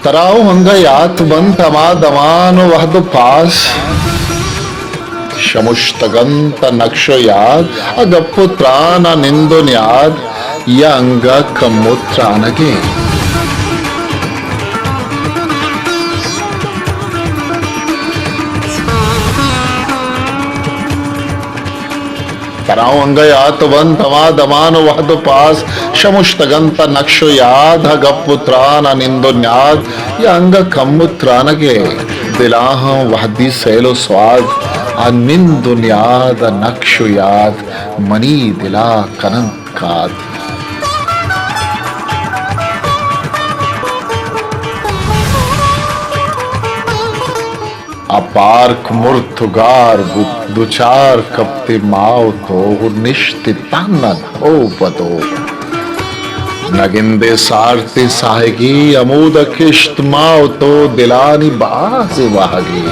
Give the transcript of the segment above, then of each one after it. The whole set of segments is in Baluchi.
ترا و انگہ یات بنت ہما دمان و وہد و پاس، شمشتگ انت ء نقش و یاد، ء گپ و تران ء نند و نیاد، یا انگہ کمو ترانگے۔ ترا و انگہ یات بنت ہما دمان و وہد و پاس، شمشتگ انت ء نقش و یاد، ء گپ و تران ء نند و نیاد، یا انگہ کم و ترانگے۔ دلاہاں وہدی سیل و سواد، ء نند و نیاد ء نقش و یاد، منی دلا کننت کاد۔ آ پارک مرت و گار بوت، دچار کپتے ما و تو، نشتے تہنا دو پہ دو۔ نگندے سارتیں ساہگی، ہمودا کشت ما و تو، دلانی بازیں واہگے۔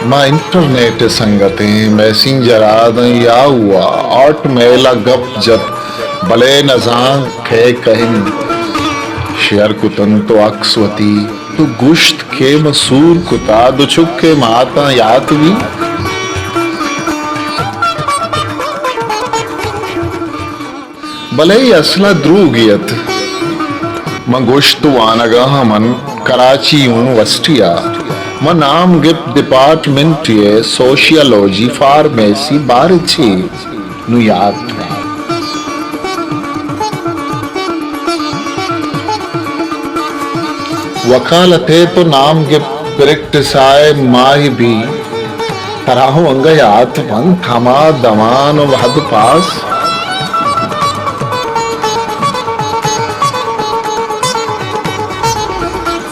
ما انٹرنیٹ ء سنگتیں، میسنجر ء داں یاہو ء ہاٹ میل ء گپ جت، بلے نزانت کئے کہن شیئر کتنت و عکس وتی تو گوشت کہ من سور کتا، دو چکے ماتاں یات بی۔ بلے اے اصل ء دروگے ات۔ من گوشت وانگ ء آں، من کراچی یونیورسٹی ء، من نام گپت ڈپارٹمنٹ ء سوشیالوجی، فارمیسی، باریں چے نوں یات نہ۔ وکالت ء تو نام گپت پریکٹس ء ماہ بی۔ ترا ہوں انگہ یات بنت ہما دمان و وہد پاس؟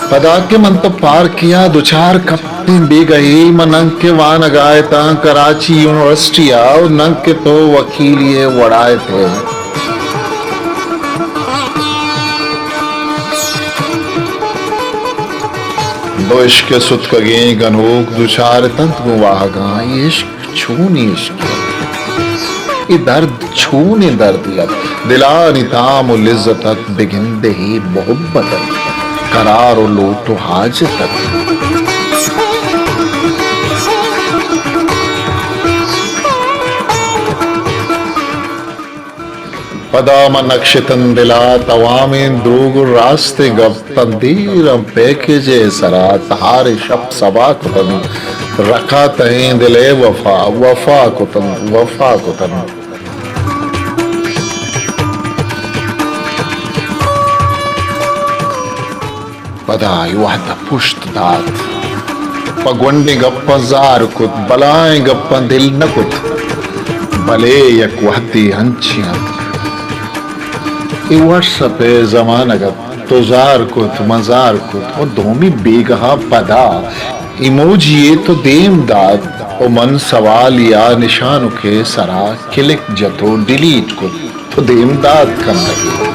پدا کہ من تو پارکیا دچار کپتیں بیگہی، من ننکہ وانگا اتاں کراچی یونیورسٹیا و ننکہ تو وکیلی ء وڑا اتئے۔ دو عشق ء ستکگیں گنوک دچار اتنت گوں واہگاں۔ اے عشق چونیں عشقے؟ اے درد چونیں دردے ات؟ دلانی تام و لذت ات، بگندے اے محبت ات، قرار و لوٹ و حاجت ات۔ پدا من نکشتن دلا توامیں دروگ و راستیں گپ، تاں دیراں پیکیجے سرا تہاریں شپ سبا کتن، رکا تہیں دلے وفا، وفا کتن، وفا کتن۔ پدا اے وہد ء پشت دات۔ پہ گونڈیں گپاں زار کت، بلائیں گپاں دل نہ کت، بلے یک وہدے انچیں ات۔ اے واٹس اپ ء زمانگ ات، تو زار کت، من زار کت، و دومی بیگہا پدا ایموجی ء تو دیم دات، و من سوالی ء نشانکے سرا کلک جت و ڈیلیٹ کت۔ تو دیم دات کنگ ئے۔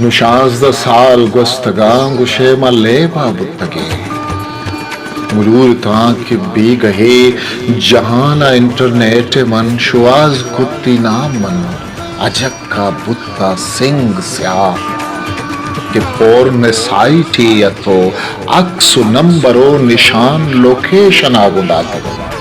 نوں شانزدہ سال گوستگاں، گوشئے ما لیبا بوتگیں۔ مجبور اتاں کہ بیگہے جہان ء انٹرنیٹ ء من شوہاز کت، تئی نام من اجکا بوتا سنگ سیاہ کہ پورن سائٹے ات و عکس و نمبر و نشان لوکیشن ء گوں داتگ۔